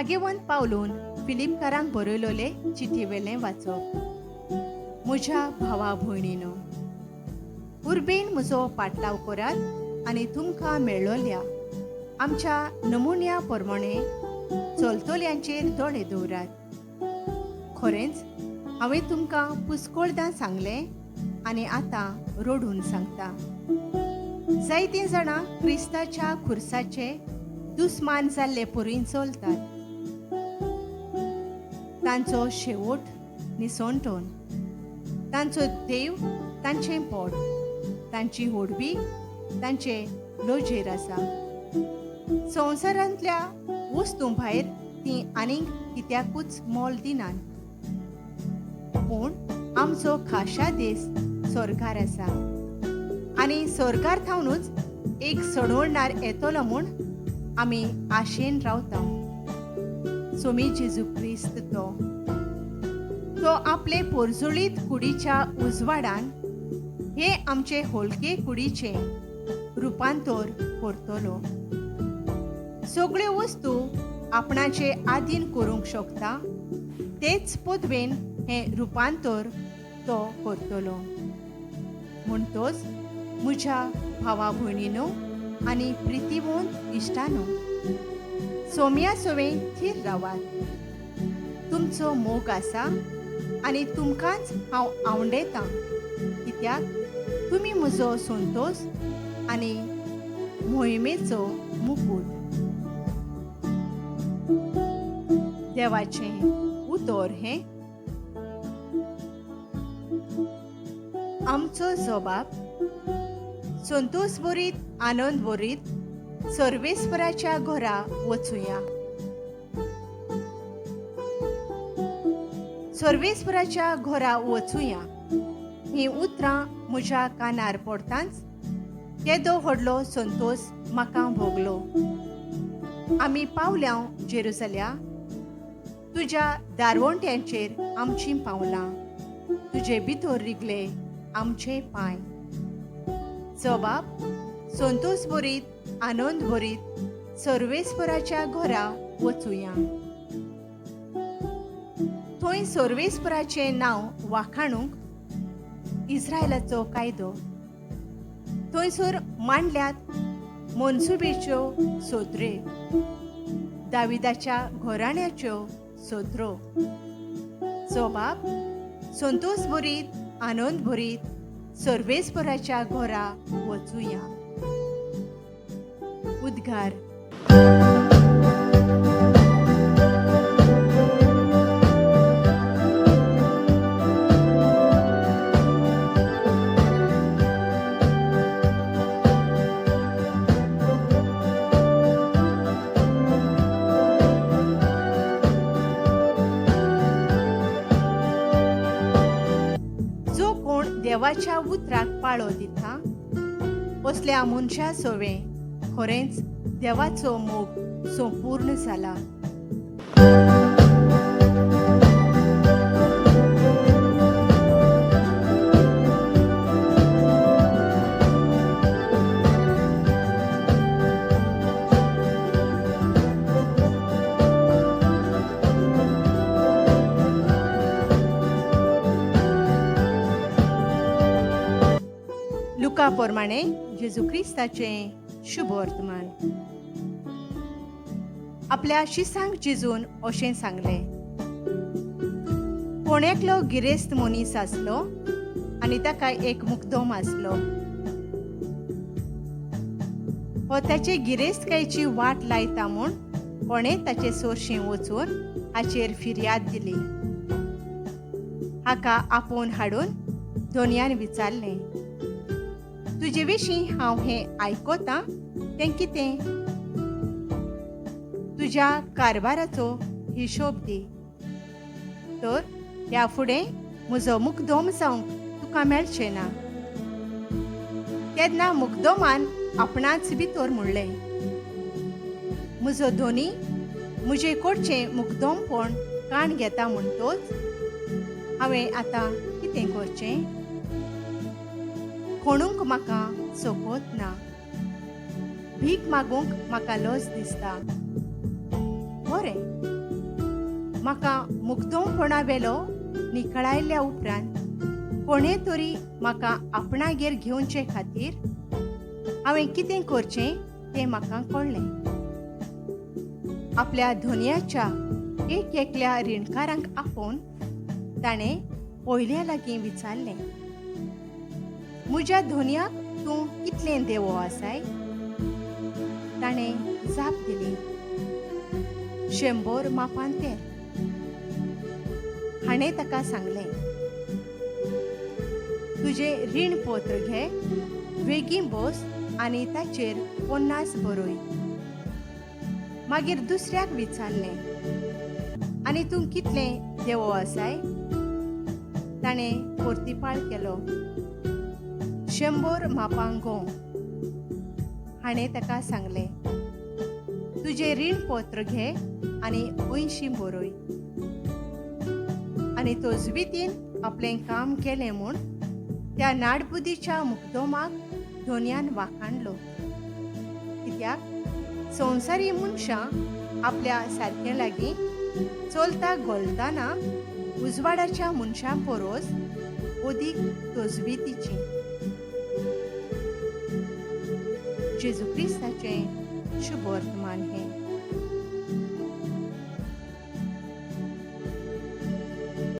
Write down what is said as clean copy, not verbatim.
भाग्यवंत पावलून फिलीपकारांक बरयलोले चिठयेवेलें वाचप. म्हज्या भावा भयणीनो, उर्बेन म्हजो पाटलाव करात आनी तुमकां मेळ्ळोल्या आमच्या नमुन्या प्रमाणे चलतल्यांचेर दोळे दवरात. खरेंच हांवें तुमकां पुस्कोळदां सांगलें आनी आतां रडून सांगता. जायतीं जाणां क्रिस्ताच्या खुर्साचे दुस्मान जाल्ले परीन चलतात. तांचो शेवट निसणटोन, तांचो देव तांचें पोट, तांची होडवी तांचे लोजेर आसा. संवसारांतल्या वस्तूं भायर तीं आनीक कित्याकूच मोल दिनात. पूण आमचो खाशा देस सरकार आसा आनी सरकार थावनूच एक सडवणार येतलो म्हूण आमी आशेन रावता. सोमी जेजू क्रिस्त तो तो आपले पोरजुळीत कुडीच्या उजवाडान हे आमचे होलके कुडीचें रुपांतर करतलो. सगळ्यो वस्तू आपणाचे आदीन करूंक शकता तेच पदवेन हें रुपांतर तो करतलो. म्हणटोच म्हज्या भावा भयणीनो आनी प्रितीवंत इश्टानो, सोम्या सोवें थीर रावात. तुमचो मोग आसा आनी तुमकांच हांव आवडेतां, कित्याक तुमी म्हजो संतोश आनी मोहिमेचो मुकूट. देवाचें उतर हें आमचो जबाब. संतोष भरीत आनंद भरीत सर्वेस्पराच्या घरा वचुया. सर्वेस्पराच्या घरा वचुया हीं उतरां म्हज्या कानार पडतांच केदो व्हडलो संतोष म्हाका भोगलो. आमी पावल्या जेरुसल्या, तुज्या दारवंट्यांचेर आमचीं पावलां, तुजे भितर रिगले आमचे पांय. जबाब संतोष भरीत आनंद भरीत सर्वेस्पराच्या घरा वचुया. थंय सर्वेस्पराचें नांव वाखाणूंक इस्रायलाचो कायदो, थंयसर मांडल्यात मनसुबेच्यो सोदरे, दाविदाच्या घराण्याच्यो सोदरो. जबाब संतोष भरीत आनंद भरीत सर्वेस्पराच्या घरा वचुया. उद्गार. जो कोण देवाच्या उतराक पाळो दिता असल्या मनशा सोवें खरेंच देवाचो मोग संपूर्ण जाला. लुका प्रमाणे जेजू क्रिस्ताचें शुभ वर्तमान. आपल्या शिसांक जेजून अशें सांगलें, कोण एकलो गिरेस्त मनीस आसलो आनी ताका एक मुकदम आसलो. हो ताचे गिरेस्तकायेची वाट लायता म्हूण कोणें ताचे सोरशीं वचून हाचेर फिर्याद दिली. हाका आपोवन हाडून धोनयान विचारलें, तुजे विशीं हांव हें आयकतां तें कितें? तुज्या कारभाराचो हिशोब दी, तर ह्या फुडें म्हजो मुकदम जावंक तुका मेळचें ना. तेन्ना मुकदमान आपणाच भितर म्हणलें, म्हजो धोनी म्हजे कडचें मुकदमपण काण घेता म्हणटोच हांवें आतां कितें करचें? खणूंक म्हाका सोकोत ना, भीक मागूंक म्हाका लज दिसता. बरें, म्हाका मुग्दोमपणा वेलो निखळायल्या उपरांत कोणें तरी म्हाका आपणागेर घेवचे खातीर हांवें कितें करचें तें म्हाका कळ्ळें. आपल्या धोनयाच्या एक एकल्या रिणकारांक आपोवन ताणें पयल्या लागीं विचारलें, म्हज्या धोनयाक तूं कितलें देवो आसाय? ताणें जाप दिली, 100 मापान तेल. हाणें ताका सांगलें, तुजें रीण पत्र घे, वेगीं बस आनी ताचेर 50 बरय. मागीर दुसऱ्याक विचारलें, आनी तूं कितलें देवो आसाय? ताणें परतिपाळ केलो, 100 मापां गो. हाणें ताका सांगलें, तुजें रीण पत्र घे आनी 80 बरय. आनी तजवितीन आपलें काम केलें म्हूण त्या नाडबुदीच्या मुक्दोमाक धोनयान वाखाणलो. कित्याक संवसारी मनशां आपल्या सारक्या लागीं चलता घोलतना उजवाडाच्या मनशां परस अदीक तजवितीची. जेजू क्रिस्ताचें शुभ वर्तमान हें.